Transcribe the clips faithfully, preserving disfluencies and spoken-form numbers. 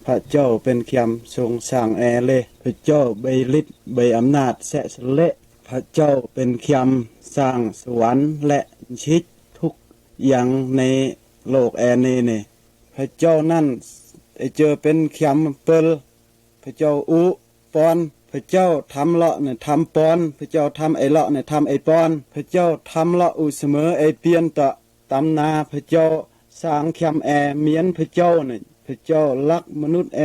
พระเจ้าเป๋นคยำทรงสร้างแอเลย พระเจ้าเป๋นฤทธิ์เป๋นอำนาจแสะสะเล พระเจ้าเป๋นคยำสร้างสวรรค์และชิดทุกอย่างในโลกแอนี้นี่ พระเจ้านั้นไอเจอเป๋นคยำเปิล พระเจ้าอุปอน พระเจ้าทำเลาะเนี่ยทำปอน พระเจ้าทำไอเลาะเนี่ยทำไอปอน พระเจ้าทำเลาะอุเสมอไอเปลี่ยนเตาะตำนา พระเจ้าสร้างคยำแอเหมียนพระเจ้าเนี่ย พระเจ้ารักมนุษย์แอ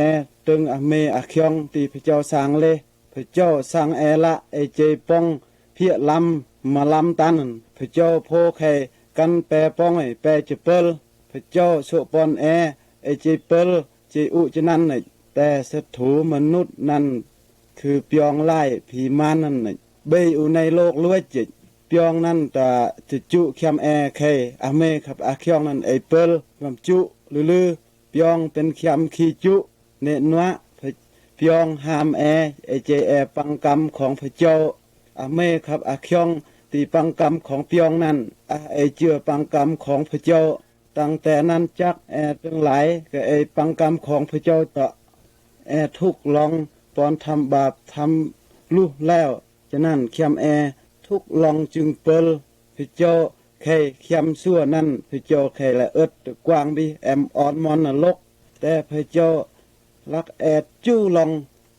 ตึงอเมอเขียงตี้พระเจ้าสร้างเลย พระเจ้าสร้างแอละไอเจยป้องเพี้ยลำมาลำตัน พระเจ้าโพไข่กันแปรป้องไอแปรจะเปิล พระเจ้าโสปอนแอไอเจยเปิล เจยอุจะนั้นน่ะ แต่ศัตรูมนุษย์นั้นคือปยองไล่ผีมารนั้นน่ะ เบยอุในโลกล้วยจิต ปยองนั้นตาจะจุคยำแอไข่อเมขับอาคยองนั้นไอเปิล ความจุลือๆ ปยองเป๋นคยำขี้จุ เนนวะ ปยองห้ามแอไอเจยแอปังกรรมของพระเจ้า อเมขับอาคยองตี้ปังกรรมของปยองนั้น อะไอเจือปังกรรมของพระเจ้า ตั้งแต่นั้นจักแอตึงหลายก็ไอปังกรรมของพระเจ้าเตาะ แอทุกข์ลองปอนทำบาปทำลุแล้ว ฉะนั้นคยำแอทุกข์ลองจึงเปิล พระเจ้าไข่คยำชั่วนั้น พระเจ้าไข่ละเอิดกว้างบิแอมออนมอนนรก แต่พระเจ้ารักแอจูลอง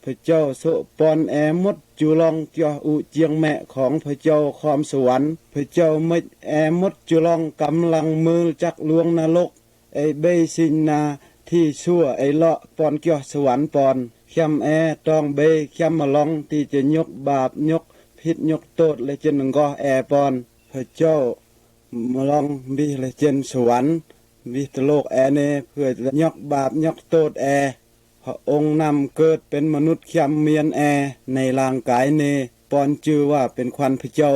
พระเจ้าโสปอนแอมดจูลองเจ้าอุเจียงแม่ของพระเจ้าคอมสวรรค์ พระเจ้าไม่แอมดจูลองกำลังมือจักลวงนรก ไอเบยสินนาที่ชั่วไอเลาะปอนเกียวสวรรค์ปอน คยำแอต้องเบยคยำมาลองที่จะยกบาปยกผิดยกโทษและเจนงก็แอปอน พระเจ้ามาลองบิและเจนสวรรค์บิตโลกแอเนเพื่อจะยกบาปยกโทษแอ พระองค์นำเกิดเป็นมนุษย์คยำเมียนแอในร่างกายเน ปอนจื่อว่าเป็นควันพระเจ้า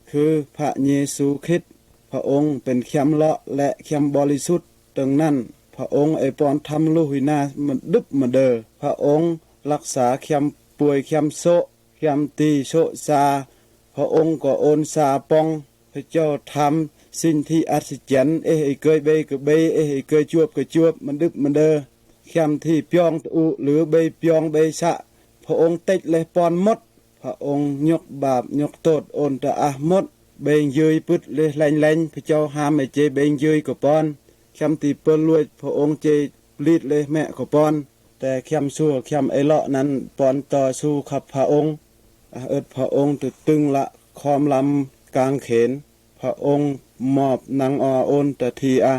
คือพระเยซูคริสต์ พระองค์เป็นคยำเลาะและคยำบริสุทธิ์ ดังนั้น พระองค์ไอปอนทำลุหินามาดึบมาเดอ พระองค์รักษาคยำป่วยคยำโศกคยำตีโศกซา พระองค์ก็โอนซาปอง พระเจ้าทำสิ่งที่อัศจรรย์ เอไอเกยเบยกะเบย เอไอเกยจวบกะจวบ มาดึบมาเดอ คยำที่ปยองตะอุหรือเบยปยองเบยสะ พระองค์เต็ดเลยปอนหมด พระองค์ยกบาปยกโทษโอนตะอะหมด เบงยืยปึดเลยแหลงแหลง พระเจ้าห้ามไอเจเบงยืยกะปอน คยำตี้เปิลลวย พระองค์เจลีดเลยแม่กะปอน แต่คยำชั่วคยำไอเลาะนั้นปอนต่อสู้ขับพระองค์ อะเอิดพระองค์ตึกตึงละคอมลำกางเขน พระองค์มอบหนังออโอนตะทีอะ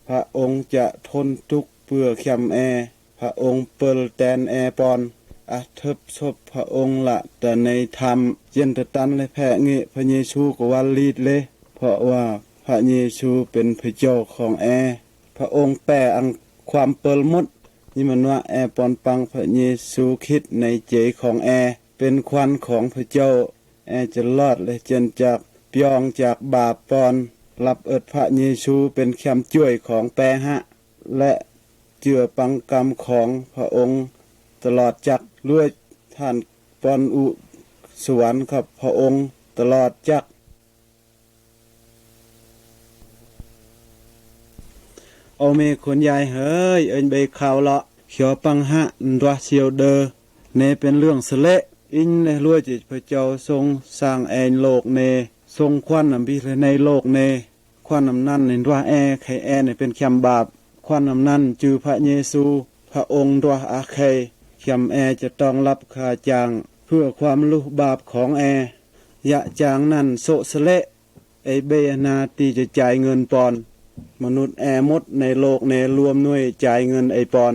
พระองค์จะทนทุกข์เพื่อคยำแอ พระองค์เปิลแตนแอปอน อะเทิบศพพระองค์ละตะในธรรม เจียนตะตันและแพะเงะ พระเยซูก็ว่าลีดเลย เพราะว่าพระเยซูเป็นพระเจ้าของแอ พระองค์แปะอังความเปิลหมด นี่มันว่าแอปอนปังพระเยซูคริสต์ในเจของแอ เป็นควันของพระเจ้า แอจะรอดและเจียนจากปยองจากบาปปอน รับเอิดพระเยซูเป็นคยำจ้วยของแปะฮะ และเจือปังกรรมของพระองค์ตลอดจักรด้วยท่านปอนอุสวรรค์ครับพระองค์ตลอดจักร โอเมขนยายเหย เอิญใบข่าวละ เขียวปังหะ นรัวเซียวเดอ เนเป็นเรื่องสะเละ อินในรัวจิตพระเจ้าทรงสร้างแอนโลกเน ทรงควันนำบิเลในโลกเน ควันนำนั้นในรัวแอ ไขแอในเป็นแคมบาป ควันนำนั้นจือพระเยซู พระองค์รัวอาไข แคมแอจะต้องรับค่าจ้าง เพื่อความลุบาปของแอ ยะจางนั้นโสะสะเละ ไอเบยนาตีจะจ่ายเงินปอน มนุษย์แอมดในโลกเนรวมหน่วยจ่ายเงินไอปอน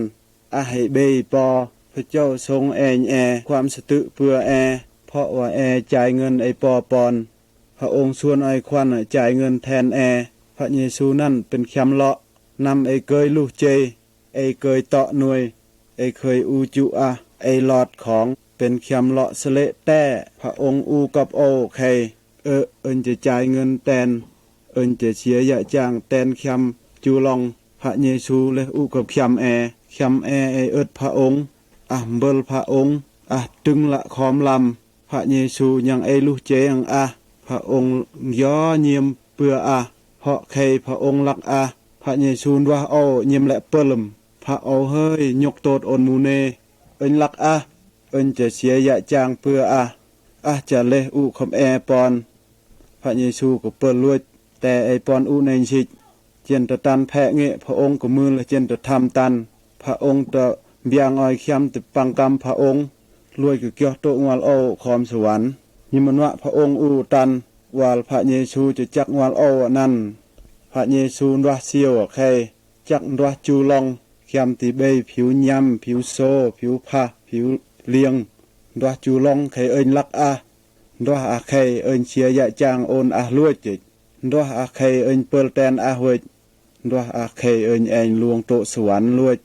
อะไฮเบยปอ พระเจ้าทรงแอนแอ ความสะตึเปือแอ เพราะว่าแอจ่ายเงินไอปอปอน พระองค์ชวนไอควันจ่ายเงินแทนแอ พระเยซูนั้นเป็นแคมเลาะ นำไอเกยลู่เจย ไอเกยเตาะหน่วย ไอเคยอูจุอะ ไอหลอดของ เป็นแคมเลาะสะเละแต้ พระองค์อูกับโอไค เออ เอิญจะจ่ายเงินแตน เอิญจะเสียยะจ้างแตนแคมจูลอง พระเยซูเลยอุกับแคมแอ แคมแอไอเอิดพระองค์ อะเบิลพระองค์ อะตึงละคอมลำ พระเยซูยังไอลู่เจยังอะ พระองค์ย้อเยียมเปืออะ เพราะใครพระองค์รักอะ พระเยซูว่าโอเยียมและเปิลม Pha Âu hơi, nyuk tot on mu ne. Eng lak ah, eng ja sia ya jang pua ah. Ah ja leh u khom e pon. Pha Yesu ka pal luit, te ei pon u neng sik. Jen ta tan phe nge Pha Ung ka mul jen ta tham tan. Pha Ung ta biang oi khiam te pang kam Pha Ung. Luit ka kioh to ngwal Âu khom suan. Ni manwa Pha Ung u tan, wal Pha Yesu ja jak ngwal Âu nan. Pha Yesu nduah siu a khei. Jak nduah ju long, khiam ti bei phiu nyam, phiu so, phiu pha, phiu lieng. Nduah ju long khei eng lak ah. Nduah a khei eng sia ya jang on ah luit jik. Nduah a khei eng pal ten ah wit. Nduah a khei eng eng luang to suan luit.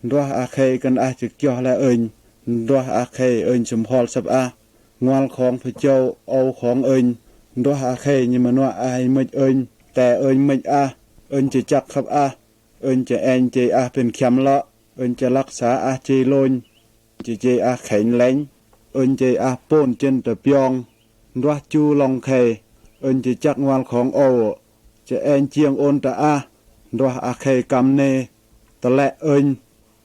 Nduah a khei kan ah ja kioh la eng. Nduah a khei eng sumhol sap ah. Ngwal khong Pha Âu, Âu khong eng. Nduah a khei ni manwa ai mej eng. Te eng mej ah. Eng ja jak khap ah. Eng ja eng ja ah pen khiam lo. Eng ja lak sa ah ja lon. Ja ja ah kheng leng. Eng ja ah pon jen ta piong. Nduah ju long khei. Eng ja jak ngwal khong Âu. Ja eng jiang on ta ah. Nduah a khei kam ne. Ta le eng.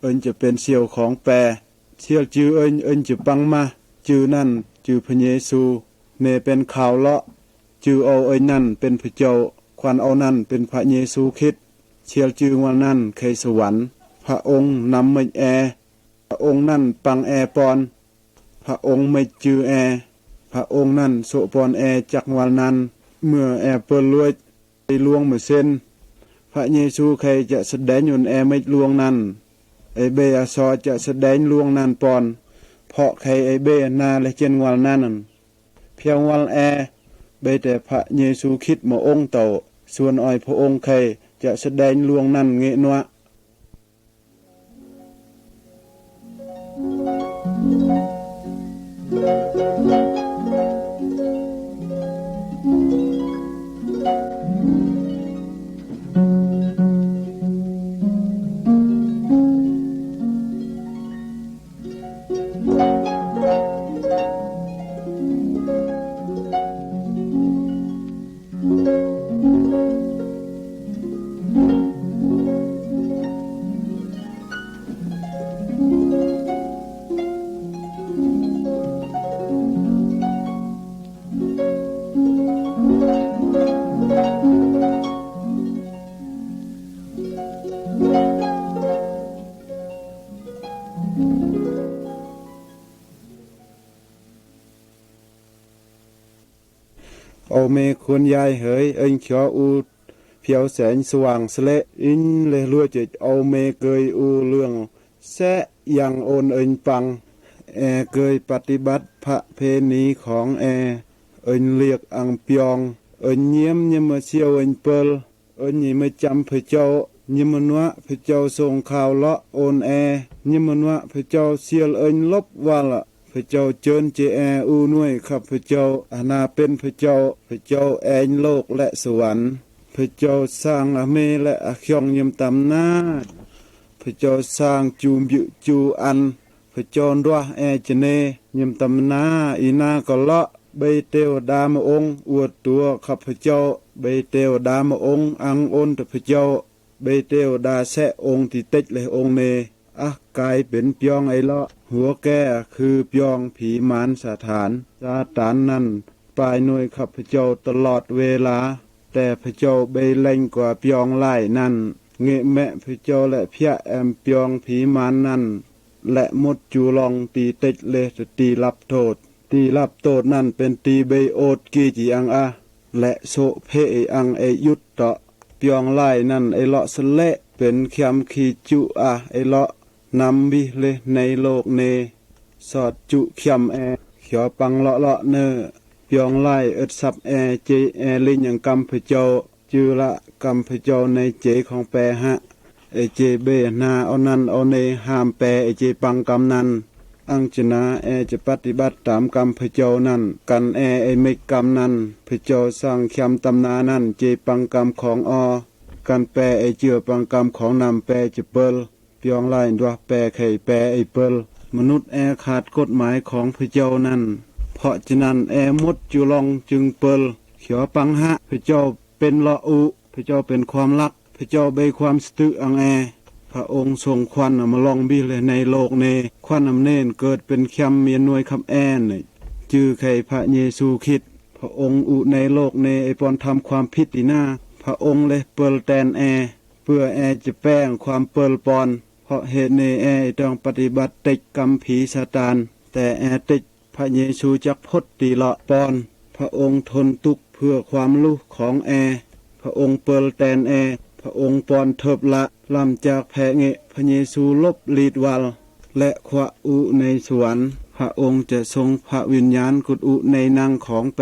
Eng ja pen siu khong pe. Sial ju eng, eng ja pang ma. Ju nan, ju Pha Yesu. Ne pen khao lo. Ju Âu eng nan pen Pha Âu. Khwan Âu nan pen Pha Yesu Khrist. Sial ju ngwal nan khei suan. Pha Ung nam mej e. Pha Ung nan pang e pon. Pha Ung mej ju e. Pha Ung nan so pon e jak ngwal nan. Mue e pal luit. Ei luang ma sen. Pha Yesu khei ja sadeng un e mej luang nan. Ei bei a so ja sadeng luang nan pon. Pho khei ei bei na le jen ngwal nan. Phiang wal e, bei te Pha Yesu Khrist ma ong tau, suan oi Pha ong khei, ja sadeng luang nan nge nua. Âu me khun yai hơi, eng kyo u phiao seng suang sle, in le lua jej âu me kơi u lương se yang on eng pang. E kơi pati bat pha phe ni khong e, eng liek ang piong, eng nyiem nyiem ma siau eng pal. Eng ni ma cham Pha Châu, nyim ma nua Pha Châu song khao lo on e, nyim ma nua Pha Châu sial eng lop wal. Pha Châu chơn che e u nuai khap Pha Châu, ana pen Pha Châu, Pha Châu eng lok le suan. Pha Châu sang a me le a khiong nyim tam na. Pha Châu sang chu mbiu chu an. Pha Châu nduah e chene, nyim tam na, ina ka lo, bei teo da ma ong, ua tua khap Pha Châu, bei teo da ma ong, ang on ta Pha Châu, bei teo da se ong ti tech le ong ne, ah, kai pen piong ai lo, hua ke, khư piong phi man Satan, Satan nan, pai nuai khap Pha Châu talot vela, te Pha Châu bei leng kua piong lai nan, nge me Pha Châu le phia em piong phi man nan, le mut chu long ti tech le ti lap tot. Ti lap tot nan pen ti bei ot ki ji ang a, le so phe e ang e yut to. Piong lai nan e lo sle pen khiam khi chu a e lo nam bi le nei lok ne. Sot chu khiam e, khio pang lo lo ne. Piong lai et sap e che e ling yang kam Pha Châu. Chư lă kam Pha Châu nây che khong pe hă. Ê che bê na o năn o nê ham pe ê che păng kam năn. Ang chư na ê che pati bat tam kam Pha Châu năn. Căn ê ê mê kam năn. Pha Châu sang khiam tam na năn che păng kam khong o. Căn pe ê chư păng kam khong năm pe che pơl. Piong lai nduah pe khei pe ê pơl. Mnut ê khat kot mai khong Pha Châu năn. Pho chư năn ê mut chu long chưng pơl. Khio păng hă Pha Châu pên lo u. Pha Châu pên khom lăk. Pha Châu bê khom stư ang ê. พระองค์ส่งควันออกมาลองบิลในโลกนี้ ควันอำเนนเกิดเป็นแคมเมียนวยคำแอน จื้อไข่พระเยซูคริสต์ พระองค์อุในโลกนี้ไอ้ปอนทำความผิดตีหน้า พระองค์เลยเปิลแตนแอ เพื่อแอจะแป้งความเปิลปอน เพราะเหตุนี้แอต้องปฏิบัติติดกำผีซาตาน แต่แอติด พระเยซูจักพดตีละปอน พระองค์ทนทุกข์เพื่อความรู้ของแอ พระองค์เปิลแตนแอ พระองค์ปอนเทิบละ ล้ำจากแผลเงะ พระเยซูลบลีดวัล และขวะอุในสวรรค์ พระองค์จะทรงพระวิญญาณกุดอุในนังของแป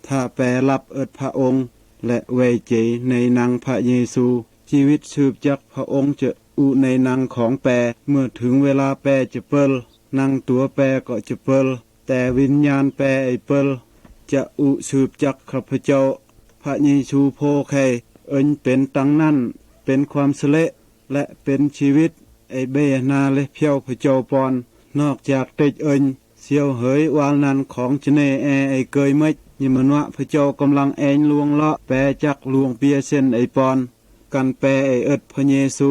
ถ้าแปรับเอิดพระองค์ และไว้ใจในนังพระเยซู ชีวิตสืบจากพระองค์จะอุในนังของแป เมื่อถึงเวลาแปจะเปิล นังตัวแปก็จะเปิล แต่วิญญาณแปไอ้เปิล จะอุสืบจากข้าพเจ้า พระเยซูโพไข่ เอิญเป็นตังนั้น เป็นความสะเลาะ และเป็นชีวิต ไอ้เบยนาและเพียวพระเจ้าปอน นอกจากเต็กเอิญ เสียวเหยวาลนันของจะเนแอไอ้เกยเม็ด ยิมนวะพระเจ้ากำลังแอนลวงเลาะ แปจักลวงเปียเส้นไอ้ปอน กันแปไอ้เอิดพระเยซู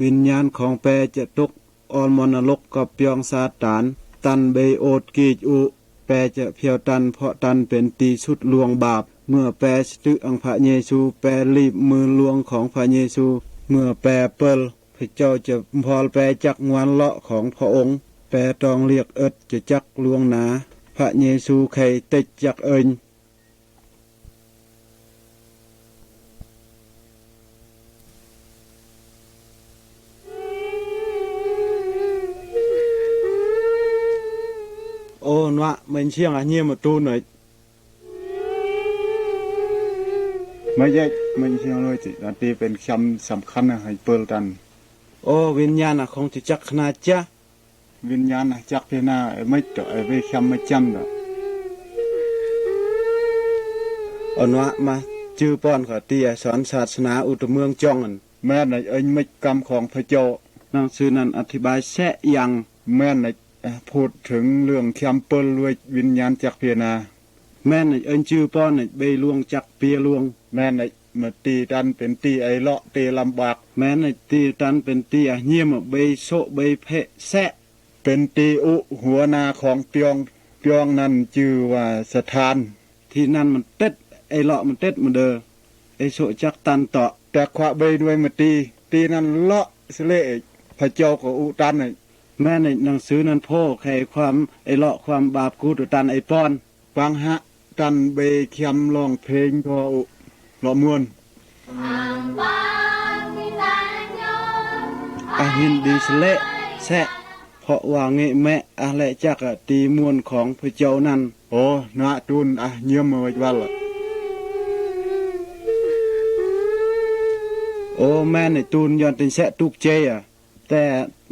วิญญาณของแปจะตก ออนมอนนรกกับเปียงซาตาน ตันเบยโอดกีดอุ แปจะเพียวตัน เพราะตันเป็นตีสุดลวงบาป เมื่อแปสะตึอังพระเยซู แปลีบมือลวงของพระเยซู เมื่อแปเปิล พระเจ้าจะพอลแปจักงวนเลาะของพระองค์ แปต้องเรียกเอิดจะจักลวงหนา พระเยซูไข่เต็กจักเอิญ โอ้ นวะ มันเชียงอะ เยี่ยมมาตูนหน่อย ไม่ใช่ มันเชียงเลยจิ อันที่เป็นคำสำคัญนะ ให้เปิลตัน โอ้ วิญญาณอะ ของจะจักขนาดจ้ะ วิญญาณจักเพียนา ไอ้ไม่เจาะ ไอ้ไปคำไม่จำเนาะ เอาหนวะมา จื้อป้อนขอเตีย สอนศาสนาอุตเมืองจองอัน แม่นไอ้ ไอ้ไม่กรรมของพระเจ้า หนังสือนั้นอธิบายแซะยัง แม่นไอ้ เอ่อ พูดถึงเรื่องคำเปิลด้วยวิญญาณจักเพียนา แม่นไอ้ เอิ้นจื้อป้อนไอ้ ใบลวงจักเปียลวง แม่นไอ้ มาตีตันเป็นตีไอ้เลาะ ตีลำบาก แม่นไอ้ ตีตันเป็นตีอะ เยี่ยมอะ ใบโซะ ใบเพะแซะ เป็นตีอุหัวหน้าของเปียง เปียงนั้นจื้อว่าสถาน ที่นั่นมันเต็ด ไอ้เลาะมันเต็ดมาเดอ ไอ้โซะจักตันเตาะ แต่ขวะใบด้วยมาตี ตีนั้นเลาะสะเลาะ พระเจ้าก็อุตันไอ้ แม่นไอ้ หนังสือนั้นโพไขความ ไอ้เลาะความบาปกูตุตันไอ้ป้อน ปังหะ ตันเบยคำร้องเพลงทออุ เลาะม่วน อะหินดีสะเลาะแซะ เพราะว่าเงะแมะอะและจักอะ ตีม่วนของพระเจ้านั้น โอ้ นะตูนอะ เยี่ยมมาไว้วันละ โอ้ แม่นไอ้ตูน ย้อนตินแซะตุกเจยอะ แต่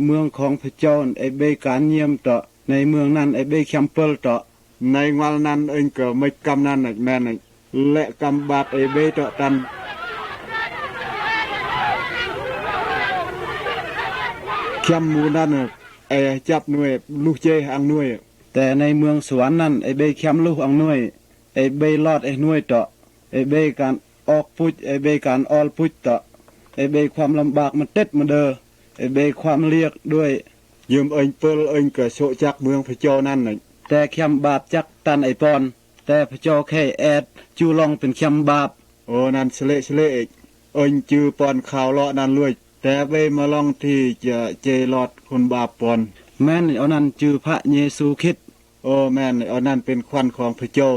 เมืองของพระเจ้าไอ้เบยการเยี่ยมเตาะ ในเมืองนั้นไอ้เบยคำเปิลเตาะ ในวันนั้นเองก็ไม่กำนั้นน่ะ แม่นน่ะ และกำบาปไอ้เบยเตาะตัน คำหมู่นั้นน่ะ ไอ้จับหน่วย ลูกเจอังหน่วย แต่ในเมืองสวรรค์นั้นไอ้เบยคำลูกอังหน่วย ไอ้เบยลอดไอ้หน่วยเตาะ ไอ้เบยการออกปุจ ไอ้เบยการออลปุจเตาะ ไอ้เบยความลำบากมันเต็ดมาเดอ ไอ้เบยความเรียกด้วย ยืมเอิงเปิลเอิงกะโชะจักเมืองพระเจ้านั้นน่ะ แต่คำบาปจักตันไอ้ปอน แต่พระเจ้าแค่แอดจูลองเป็นคำบาป โอ้ นั้นสะเลาะสะเลาะเอก เอิงจื้อปอนข่าวเลาะนั้นเลย แต่เบยมาลองที่จะเจรอดคนบาปปอน แม่นเอานั้นจื้อพระเยซูคริสต์ โอ้ แม่น อันนั้นเป็นควันของพระเจ้า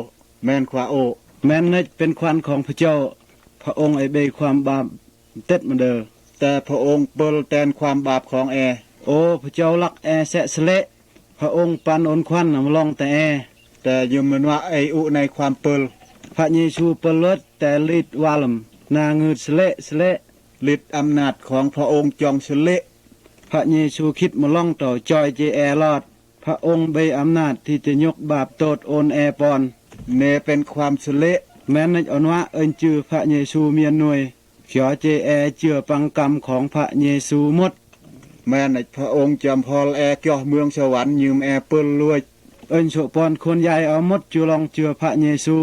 แม่นขวาโอ้ แม่นเนอะ เป็นควันของพระเจ้า พระองค์ไอ้เบยความบาปเต็ดมาเดอ แต่พระองค์เปิลแตนความบาปของแอ โอ้ พระเจ้ารักแอแซะสะเลาะ พระองค์ปันโอนควันมาลองแต่แอ แต่ยืมมันว่าไอ้อุในความเปิล พระเยซูเปิลเลิศแต่ฤทธิ์วาลม นางืดสะเลาะสะเลาะ ฤทธิ์อำนาจของพระองค์จองสะเลาะ พระเยซูคริสต์มาลองต่อจอยเจแอรอด พระองค์ใบอำนาจที่จะยกบาปโทษโอนแอปอน เนเป็นความสะเลาะ แม้นในอนุวะเอินจือพระเยซูเมียนหน่วย เขียวเจแอเจือปังกรรมของพระเยซูหมด แม้นในพระองค์จำพอลแอเกี่ยวเมืองสวรรค์ยืมแอเปิ้ลลวย เอินโสปอนคนใหญ่เอาหมดจูลองเจือพระเยซู